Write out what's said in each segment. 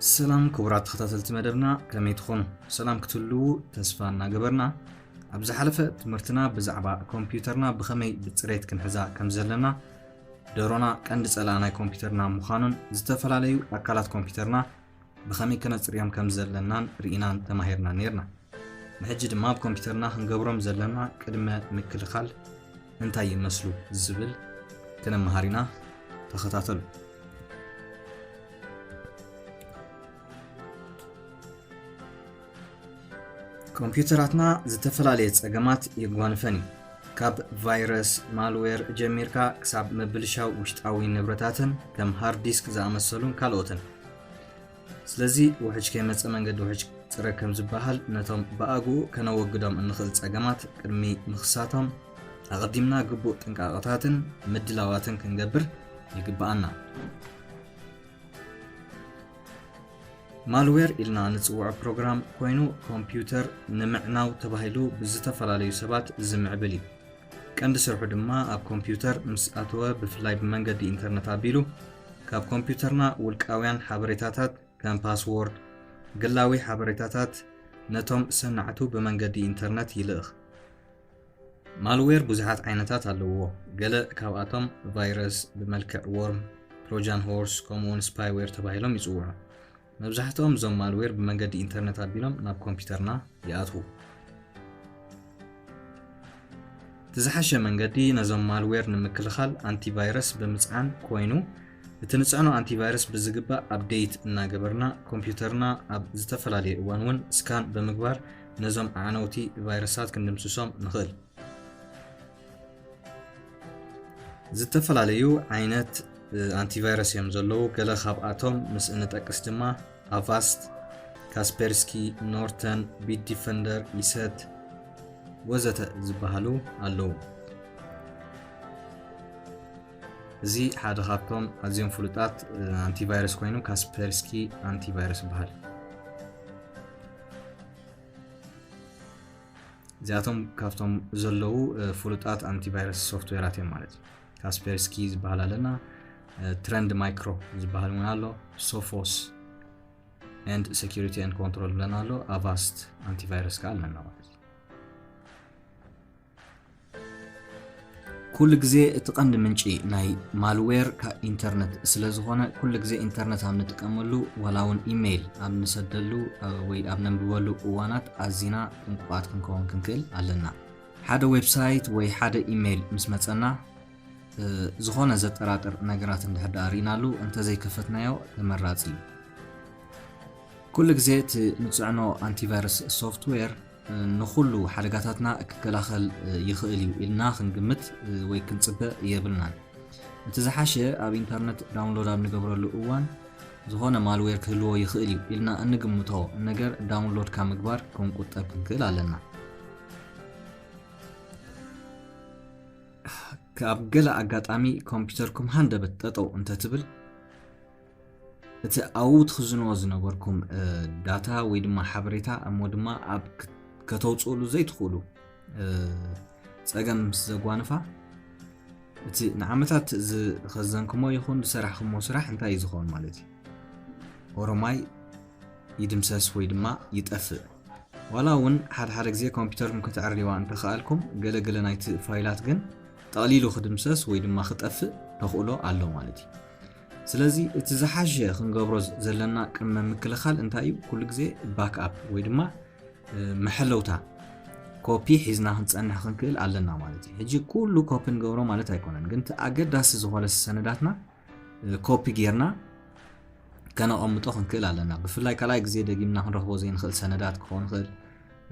ሰላም ክቡራት ተኸታተልቲ መደብና፣ ከመይ ትኾኑ? ሰላም ክትህልዉ ተስፋ እናገበርና፣ ኣብ ዝሓለፈ ትምህርትና ብዛዕባ ኮምፒውተርና ብኸመይ ብፅሬት ክንሕዛ ከም ዘለና፣ ደሮና ቀንዲ ፀላእ ናይ ኮምፒውተርና ምዃኑን ዝተፈላለዩ ኣካላት ኮምፒውተርና ብኸመይ ከነፅርዮም ከም ዘለናን ርኢናን ተማሂርና ነይርና። ንሕጂ ድማ ኣብ ኮምፒውተርና ክንገብሮም ዘለና ቅድመ ምክልኻል እንታይ ይመስሉ ዝብል ክነመሃር ኢና። ተኸታተሉ። ኮምፒውተራትና ዝተፈላለየ ጸገማት የጓንፈን እዩ። ካብ ቫይረስ፣ ማልዌር ጀሚርካ ክሳብ ምብልሻው ውሽጣዊ ንብረታትን ከም ሃርድ ዲስክ ዝኣመሰሉን ካልኦትን። ስለዚ ውሕጅ ከይመጸ መንገዲ ውሕጅ ጽረ ከም ዝበሃል፣ ነቶም ብኣግኡ ከነወግዶም እንኽእል ጸገማት ቅድሚ ምኽሳቶም ኣቐዲምና ግቡእ ጥንቃቐታትን ምድላዋትን ክንገብር ይግብኣና። ማልዌር ኢልና ንጽውዖ ፕሮግራም ኮይኑ፣ ኮምፒውተር ንምዕናው ተባሂሉ ብዝተፈላለዩ ሰባት ዝምዕብል እዩ። ቀንዲ ስርሑ ድማ ኣብ ኮምፒውተር ምስ ኣተወ፣ ብፍላይ ብመንገዲ ኢንተርነት ኣቢሉ ካብ ኮምፒውተርና ውልቃውያን ሓበሬታታት ከም ፓስዎርድ፣ ግላዊ ሓበሬታታት ነቶም ሰናዕቱ ብመንገዲ ኢንተርነት ይልእኽ። ማልዌር ብዙሓት ዓይነታት ኣለውዎ። ገለ ካብኣቶም ቫይረስ፣ ብመልክዕ ዎርም፣ ትሮጃን ሆርስ፣ ከምኡውን ስፓይዌር ተባሂሎም ይጽውዑ። መብዛሕትኦም እዞም ማልዌር ብመንገዲ ኢንተርነት ኣቢሎም ናብ ኮምፒውተርና ይኣትዉ። እቲ ዝሓሸ መንገዲ ነዞም ማልዌር ንምክልኻል ኣንቲቫይረስ ብምጽዓን ኮይኑ፣ እቲ ንጽዕኖ ኣንቲቫይረስ ብዝግባእ ኣፕዴት እናገበርና፣ ኮምፒውተርና ኣብ ዝተፈላለየ እዋን እውን ስካን ብምግባር ነዞም ኣዕነውቲ ቫይረሳት ክንድምስሶም ንኽእል። ዝተፈላለዩ ዓይነት፣ እ፣ ኣንቲቫይረስ እዮም ዘለዉ። ገለ ካብኣቶም ምስ እንጠቅስ ድማ ኣቫስት፣ ካስፐርስኪ፣ ኖርተን፣ ቢትዲፈንደር፣ ኢሰት ወዘተ ዝበሃሉ ኣለዉ። እዚ ሓደ ካብቶም ኣዝዮም ፍሉጣት፣ እ፣ ኣንቲቫይረስ ኮይኑ ካስፐርስኪ ኣንቲቫይረስ ይበሃል። እዚኣቶም ካብቶም ዘለዉ፣ እ፣ ፍሉጣት ኣንቲቫይረስ ሶፍትዌራት እዮም ማለት እዩ። ካስፐርስኪ ዝበሃል ኣለና፣ እ፣ ትረንድ ማይክሮ ዝበሃል እውን ኣሎ፣ ሶፎስ ኤንድ ሴኩሪቲ ኤንድ ኮንትሮል ብለና ኣሎ፣ ኣቫስት ኣንቲቫይረስ ከዓ ኣለና ማለት እዩ። ኩሉ ግዜ እቲ ቀንዲ ምንጪ ናይ ማልዌር ካብ ኢንተርነት ስለ ዝኾነ፣ ኩሉ ግዜ ኢንተርነት ኣብ ንጥቀመሉ፣ ዋላ እውን ኢሜይል ኣብ ንሰደሉ፣ እ፣ ወይ ኣብ ነንብበሉ እዋናት ኣዚና ጥንቁቓት ክንከውን ክንክእል ኣለና። ሓደ ዌብሳይት ወይ ሓደ ኢሜይል ምስ መጸና፣ እ፣ ዝኾነ ዘጠራጥር ነገራት እንድሕር ደኣ ርኢናሉ እንተዘይከፈትናዮ ተመራጺ እዩ። ኩሉ ግዜ እቲ ንጽዕኖ ኣንቲቫይረስ ሶፍትዌር፣ እ፣ ንኹሉ ሓደጋታትና ክከላኸል፣ እ፣ ይኽእል እዩ ኢልና ክንግምት፣ እ፣ ወይ ክንጽበ የብልናን። እቲ ዝሓሸ ኣብ ኢንተርነት ዳውንሎድ ኣብ ንገብረሉ እዋን ዝኾነ ማልዌር ክህልዎ ይኽእል እዩ ኢልና እንግምቶ ነገር ዳውንሎድ ካብ ምግባር ክንቁጠብ ክንክእል ኣለና። ኣብ ገለ ኣጋጣሚ ኮምፒውተርኩም ሃንደበት ጠጠው እንተትብል፣ እቲ ኣብኡ ትኽዝንዎ ዝነበርኩም፣ እ፣ ዳታ ወይ ድማ ሓበሬታ እሞ ድማ ኣብ ክ-፣ ከተውፅእሉ ዘይትኽእሉ፣ እ፣ ፀገም ምስ ዘጓንፋ፣ እቲ ንዓመታት ዝኸዘንኩሞ ይኹን ዝሰራሕኩሞ ስራሕ እንታይ እዩ ዝኸውን ማለት እዩ? ኦሮማይ ይድምሰስ ወይ ድማ ይጠፍእ። ዋላ እውን ሓደ ሓደ ግዜ ኮምፒውተርኩም ከተዕርይዋ እንተኸኣልኩም፣ ገለ ገለ ናይቲ ፋይላት ግን ጠቕሊሉ ክድምሰስ ወይ ድማ ክጠፍእ ተኽእሎ ኣሎ ማለት እዩ። ስለዚ እቲ ዝሓሸ ክንገብሮ ዘለና ቅድመ ምክልኻል እንታይ እዩ? ኩሉ ግዜ ባክኣፕ ወይ ድማ፣ እ፣ መሐለውታ ኮፒ ሒዝና ክንጸንሕ ክንክእል ኣለና ማለት እዩ። ሕጂ ኩሉ ኮፒ ንገብሮ ማለት ኣይኮነን፣ ግን እቲ ኣገዳሲ ዝኾነ ሰነዳትና፣ እ፣ ኮፒ ጌርና ከነቐምጦ ክንክእል ኣለና። ብፍላይ ካልኣይ ግዜ ደጊምና ክንረኽቦ ዘይንኽእል ሰነዳት ክኸውን ይኽእል፣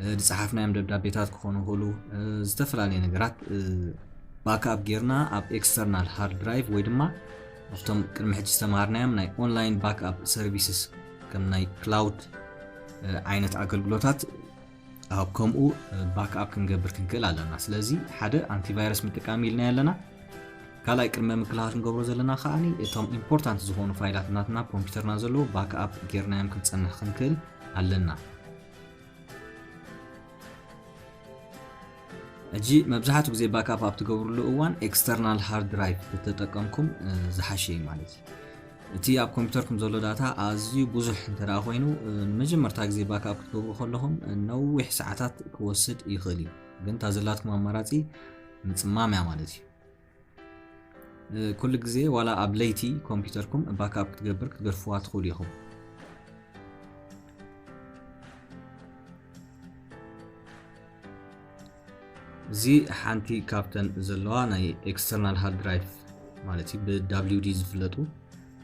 እ፣ ዝጸሓፍናዮም ደብዳቤታት ክኾኑ ይኽእሉ፣ እ፣ ዝተፈላለዩ ነገራት፣ እ፣ ባክኣፕ ጌርና ኣብ ኤክስተርናል ሃርድ ድራይቭ ወይ ድማ ኣብቶም ቅድሚ ሕጂ ዝተምሃርናዮም ናይ ኦንላይን ባክኣፕ ሰርቪስስ ከም ናይ ክላውድ፣ እ፣ ዓይነት ኣገልግሎታት ኣብ ከምኡ፣ እ፣ ባክኣፕ ክንገብር ክንክእል ኣለና። ስለዚ ሓደ ኣንቲቫይረስ ምጥቃም ኢልና ኣለና። ካልኣይ ቅድመ ምክልኻል ክንገብሮ ዘለና ከኣኒ እቶም ኢምፖርታንት ዝኾኑ ፋይላት ናትና ኮምፒውተርና ዘለዉ ባክኣፕ ጌርናዮም ክንጸንሕ ክንክእል ኣለና። ሕጂ መብዛሕትኡ ግዜ ባክኣፕ ኣብ ትገብርሉ እዋን ኤክስተርናል ሃርድ ድራይቭ ተተጠቀምኩም፣ እ፣ ዝሓሸ እዩ ማለት እዩ። እቲ ኣብ ኮምፒውተርኩም ዘሎ ዳታ ኣዝዩ ብዙሕ እንተ ደኣ ኮይኑ፣ ንመጀመርታ ግዜ ባክኣፕ ክትገብሩ ከለኹም ነዊሕ ሰዓታት ክወስድ ይኽእል እዩ። ግን እታ ዘላትኩም ኣማራጺ ምጽማም እያ ማለት እዩ። ኩሉ ግዜ ዋላ ኣብ ለይቲ ኮምፒውተርኩም ባክኣፕ ክትገብር ክትገድፍዋ ትኽእሉ ኢኹም። እዚ ሓንቲ ካብተን ዘለዋ ናይ ኤክስተርናል ሃርድ ድራይቭ ማለት እዩ፣ ብ W D ዝፍለጡ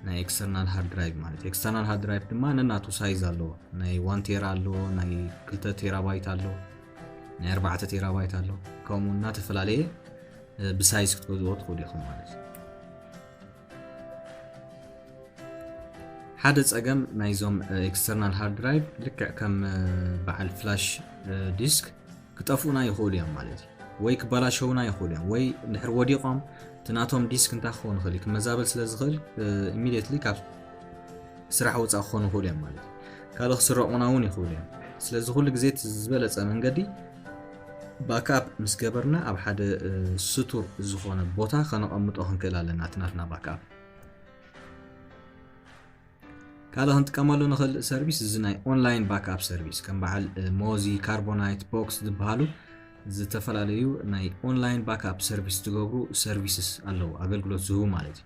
ናይ ኤክስተርናል ሃርድ ድራይቭ ማለት እዩ። ኤክስተርናል ሃርድ ድራይቭ ድማ ነናቱ ሳይዝ ኣለዎ። ናይ ዋን ቴራ ኣለዎ፣ ናይ ክልተ ቴራባይት ኣለዎ፣ ናይ ኣርባዕተ ቴራባይት ኣለዎ። ከምኡ እናተፈላለየ ብሳይዝ ክትገዝኦ ትኽእሉ ኢኹም ማለት እዩ። ሓደ ጸገም ናይዞም ኤክስተርናል ሃርድ ድራይቭ ልክዕ ከም በዓል ፍላሽ ዲስክ ክጠፍኡና ይኽእሉ እዮም ማለት እዩ። ወይ ክበላሸውና ይኽእሉ እዮም፣ ወይ እንድሕር ወዲቖም እቲ ናቶም ዲስክ እንታይ ክኸውን ይኽእል እዩ፣ ክመዛበል ስለ ዝኽእል ኢሚድየትሊ ካብ ስራሕ ወፃእ ክኾኑ ይኽእሉ እዮም ማለት እዩ። ካልእ ክስረቑና እውን ይኽእሉ እዮም። ስለዚ ኩሉ ግዜ እቲ ዝበለፀ መንገዲ ባክኣፕ ምስ ገበርና ኣብ ሓደ ስቱር ዝኾነ ቦታ ከነቐምጦ ክንክእል ኣለና እቲ ናትና ባክኣፕ። ካልእ ክንጥቀመሉ ንኽእል ሰርቪስ እዚ ናይ ኦንላይን ባክኣፕ ሰርቪስ ከም በዓል ሞዚ፣ ካርቦናይት፣ ቦክስ ዝበሃሉ ዝተፈላለዩ ናይ ኦንላይን ባክኣፕ ሰርቪስ ዝገብሩ ሰርቪስስ ኣለዉ፣ ኣገልግሎት ዝህቡ ማለት እዩ።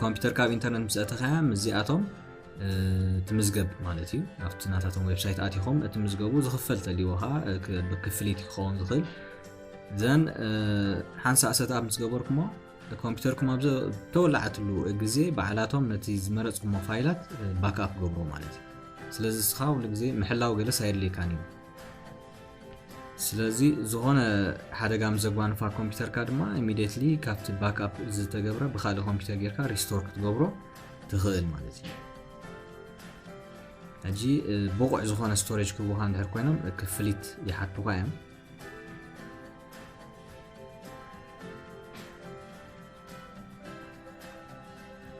ኮምፒውተር ካብ ኢንተርነት ምስ ኣተኻያ ምስዚኣቶም ትምዝገብ ማለት እዩ። ኣብቲ ናታቶም ዌብሳይት ኣቲኹም እቲ ምዝገቡ ዝኽፈል ተልዎ ከዓ ብክፍሊት ክኸውን ዝኽእል ዘን ሓንሳእ ሰትኣፕ ምስ ገበርኩሞ ኮምፒውተርኩም ኣብ ተወላዓትሉ ግዜ ባዕላቶም ነቲ ዝመረፅኩሞ ፋይላት ባክኣፕ ገብሩ ማለት እዩ። ስለዚ እስኻ ኩሉ ግዜ ምሕላው ገለስ ኣየድልየካን እዩ። ስለዚ ዝኾነ ሓደጋ ምስ ዘጓንፋ ኮምፒውተርካ ድማ ኢሚድየትሊ ካብቲ ባክኣፕ ዝተገብረ ብካልእ ኮምፒውተር ጌርካ ሪስቶር ክትገብሮ ትኽእል ማለት እዩ። ሕጂ ብቑዕ ዝኾነ ስቶሬጅ ክህቡኻ እንድሕር ኮይኖም ክፍሊት ይሓቱኻ እዮም።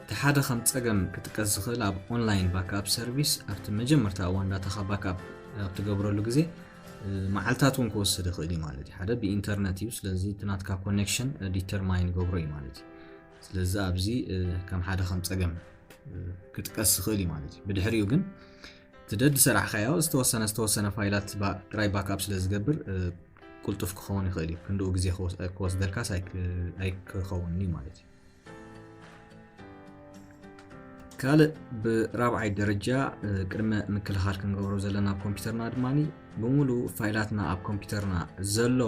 እቲ ሓደ ከም ጸገም ክጥቀስ ዝኽእል ኣብ ኦንላይን ባክኣፕ ሰርቪስ ኣብቲ መጀመርታ እዋን ዳታኻ ባክኣፕ ኣብ ትገብረሉ ግዜ መዓልታት እውን ክወስድ ይኽእል እዩ ማለት እዩ። ሓደ ብኢንተርነት እዩ፣ ስለዚ እቲ ናትካ ኮኔክሽን ዲተርማይን ይገብሮ እዩ ማለት እዩ። ስለዚ ኣብዚ ከም ሓደ ከም ጸገም ክጥቀስ ይኽእል እዩ ማለት እዩ። ብድሕሪኡ ግን እቲ ደድ ሰራሕካዮ ዝተወሰነ ዝተወሰነ ፋይላት ጥራይ ባክኣፕ ስለ ዝገብር ቁልጡፍ ክኸውን ይኽእል እዩ። ክንድኡ ግዜ ክወስደልካስ ኣይክኸውን እዩ ማለት እዩ። ካልእ ብራብዓይ ደረጃ ቅድመ ምክልኻል ክንገብሮ ዘለና ኣብ ኮምፒውተርና ድማ ብምሉእ ፋይላትና ኣብ ኮምፒውተርና ዘሎ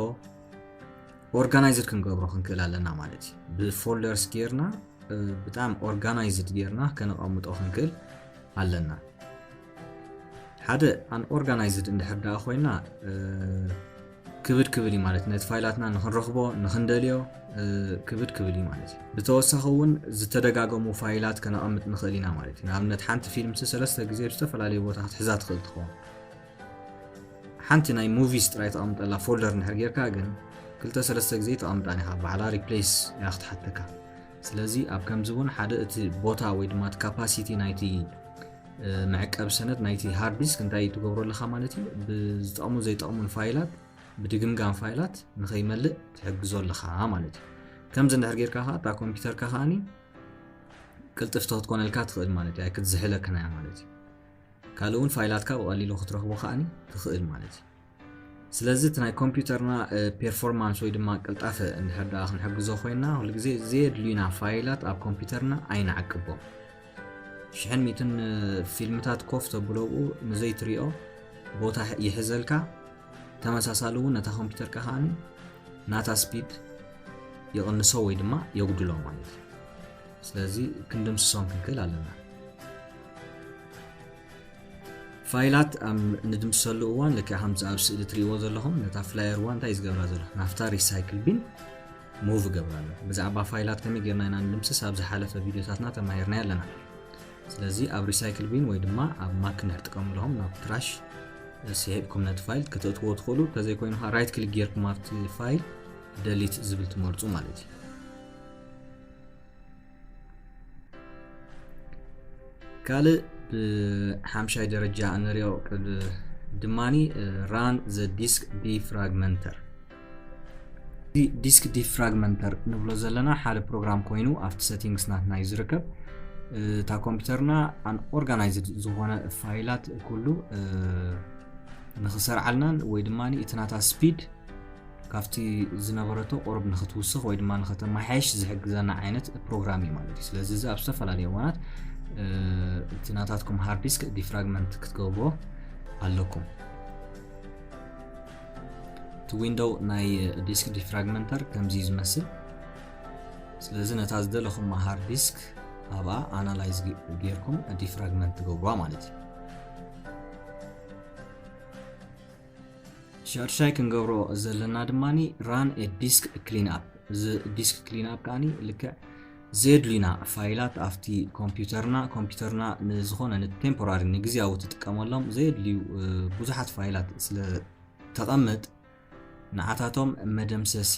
ኦርጋናይዝድ ክንገብሮ ክንክእል ኣለና ማለት እዩ። ብፎልደርስ ጌርና ብጣዕሚ ኦርጋናይዝድ ጌርና ከነቐምጦ ክንክእል ኣለና። ሓደ ኣን ኦርጋናይዝድ እንድሕር ደኣ ኮይና ክብድ ክብል እዩ ማለት ነቲ ፋይላትና ንክንረኽቦ ንክንደልዮ ክብድ ክብል እዩ ማለት እዩ። ብተወሳኺ እውን ዝተደጋገሙ ፋይላት ከነቐምጥ ንኽእል ኢና ማለት እዩ። ንኣብነት ሓንቲ ፊልምሲ ሰለስተ ግዜ ብዝተፈላለዩ ቦታ ክትሕዛ ትኽእል ትኸውን። ሓንቲ ናይ ሙቪስ ጥራይ ተቐምጠላ ፎልደር እንድሕር ጌርካ ግን ክልተ ሰለስተ ግዜ ተቐምጣን ኢኻ፣ ባዕላ ሪፕሌስ እያ ክትሓተካ። ስለዚ ኣብ ከምዚ እውን ሓደ እቲ ቦታ ወይ ድማ እቲ ካፓሲቲ ናይቲ መዕቀብ ሰነድ ናይቲ ሃርድ ዲስክ እንታይ ትገብሮ ኣለኻ ማለት እዩ። ብዝጠቕሙ ዘይጠቕሙን ፋይላት ብድግምጋም ፋይላት ንኸይመልእ ትሕግዞ ኣለኻ ማለት እዩ። ከምዚ እንድሕር ጌርካ ከዓ እታ ኮምፒውተርካ ከዓኒ ቅልጥፍቲ ክትኮነልካ ትኽእል ማለት እዩ። ኣይክትዝሕለክን እያ ማለት እዩ። ካልእ እውን ፋይላትካ ብቐሊሉ ክትረኽቦ ከዓኒ ትኽእል ማለት እዩ። ስለዚ እቲ ናይ ኮምፒውተርና ፔርፎርማንስ ወይ ድማ ቅልጣፈ እንድሕር ደኣ ክንሕግዞ ኮይና ኩሉ ግዜ ዘየድልዩና ፋይላት ኣብ ኮምፒውተርና ኣይንዓቅቦም። ሽሕን ሚትን ፊልምታት ኮፍ ተብሎ ኣብኡ ንዘይትሪኦ ቦታ ይሕዘልካ። ተመሳሳሊ እውን ነታ ኮምፒውተርካ ከዓኒ ናታ ስፒድ ይቕንሶ ወይ ድማ የጉድሎ ማለት እዩ። ስለዚ ክንድምስሶም ክንክእል ኣለና። ፋይላት ኣብ ንድምስሰሉ እዋን ልክዕ ከምዚ ኣብ ስእሊ ትሪእዎ ዘለኹም ነታ ፍላየር እዋ እንታይ እዩ ዝገብራ ዘሎ? ናብታ ሪሳይክል ቢን ሙቭ እገብራ ኣሎ። ብዛዕባ ፋይላት ከመይ ጌርና ኢና ንድምስስ ኣብ ዝሓለፈ ቪድዮታትና ተማሂርናዮ ኣለና። ስለዚ ኣብ ሪሳይክል ቢን ወይ ድማ ኣብ ማክ እንድሕር ትጥቀሙ ኣለኹም ናብ ትራሽ ስሒብኩም ነቲ ፋይል ከተእትዎ ትኽእሉ። እንተዘይኮይኑ ከዓ ራይት ክሊክ ጌርኩም ኣብቲ ፋይል ደሊት ዝብል ትመርፁ ማለት እዩ። ካልእ ብሓምሻይ ደረጃ እንሪኦ ድማኒ ራን ዘ ዲስክ ዲፍራግመንተር። እዚ ዲስክ ዲፍራግመንተር ንብሎ ዘለና ሓደ ፕሮግራም ኮይኑ ኣብቲ ሴቲንግስ ናትና እዩ ዝርከብ። እታ ኮምፒውተርና ኣን ኦርጋናይዝድ ዝኾነ ፋይላት ኩሉ ንክሰርዓልናን ወይ ድማ እቲ ናታ ስፒድ ካብቲ ዝነበረቶ ቁሩብ ንክትውስኽ ወይ ድማ ንክተመሓየሽ ዝሕግዘና ዓይነት ፕሮግራም እዩ ማለት እዩ። ስለዚ እዚ ኣብ ዝተፈላለዩ እዋናት እቲ ናታትኩም ሃርድ ዲስክ ዲፍራግመንት ክትገብርዎ ኣለኩም። እቲ ዊንዶው ናይ ዲስክ ዲፍራግመንተር ከምዚ እዩ ዝመስል። ስለዚ ነታ ዝደለኹማ ሃርድ ዲስክ ኣብኣ ኣናላይዝ ጌርኩም ዲፍራግመንት ትገብርዋ ማለት እዩ። ሻድሻይ ክንገብሮ ዘለና ድማ ራን ዲስክ ክሊን ኣፕ። እዚ ዲስክ ክሊን ኣፕ ከዓኒ ልክዕ ዘየድልዩና ፋይላት ኣብቲ ኮምፒውተርና ኮምፒውተርና ንዝኾነ ንቴምፖራሪ ንግዜያዊ ትጥቀመሎም ዘየድልዩ ብዙሓት ፋይላት ስለ ተቐምጥ ንዓታቶም መደምሰሲ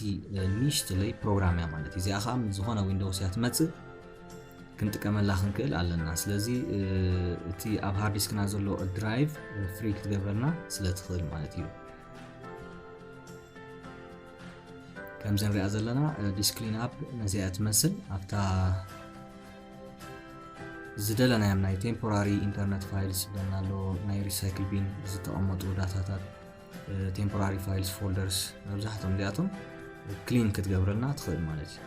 ንእሽትለይ ፕሮግራም እያ ማለት እዩ። እዚኣ ከዓ ዝኾነ ዊንዶውስ እያ ትመፅእ ክንጥቀመላ ክንክእል ኣለና። ስለዚ እቲ ኣብ ሃርድ ዲስክና ዘሎ ድራይቭ ፍሪ ክትገብረልና ስለ ትኽእል ማለት እዩ። ከምዚ ንሪኣ ዘለና ዲስክ ክሊን ኣፕ ነዚኣ ትመስል ኣብታ ዝደለናዮም ናይ ቴምፖራሪ ኢንተርነት ፋይልስ ዝብለና ኣሎ ናይ ሪሳይክል ቢን ዝተቐመጡ ዳታታት ቴምፖራሪ ፋይልስ ፎልደርስ መብዛሕቶም እዚኣቶም ክሊን ክትገብረልና ትኽእል ማለት እዩ።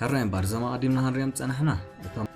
ሕራይ እምበር እዞም ኣቐዲምና ክንሪኦም ዝፀናሕና እቶም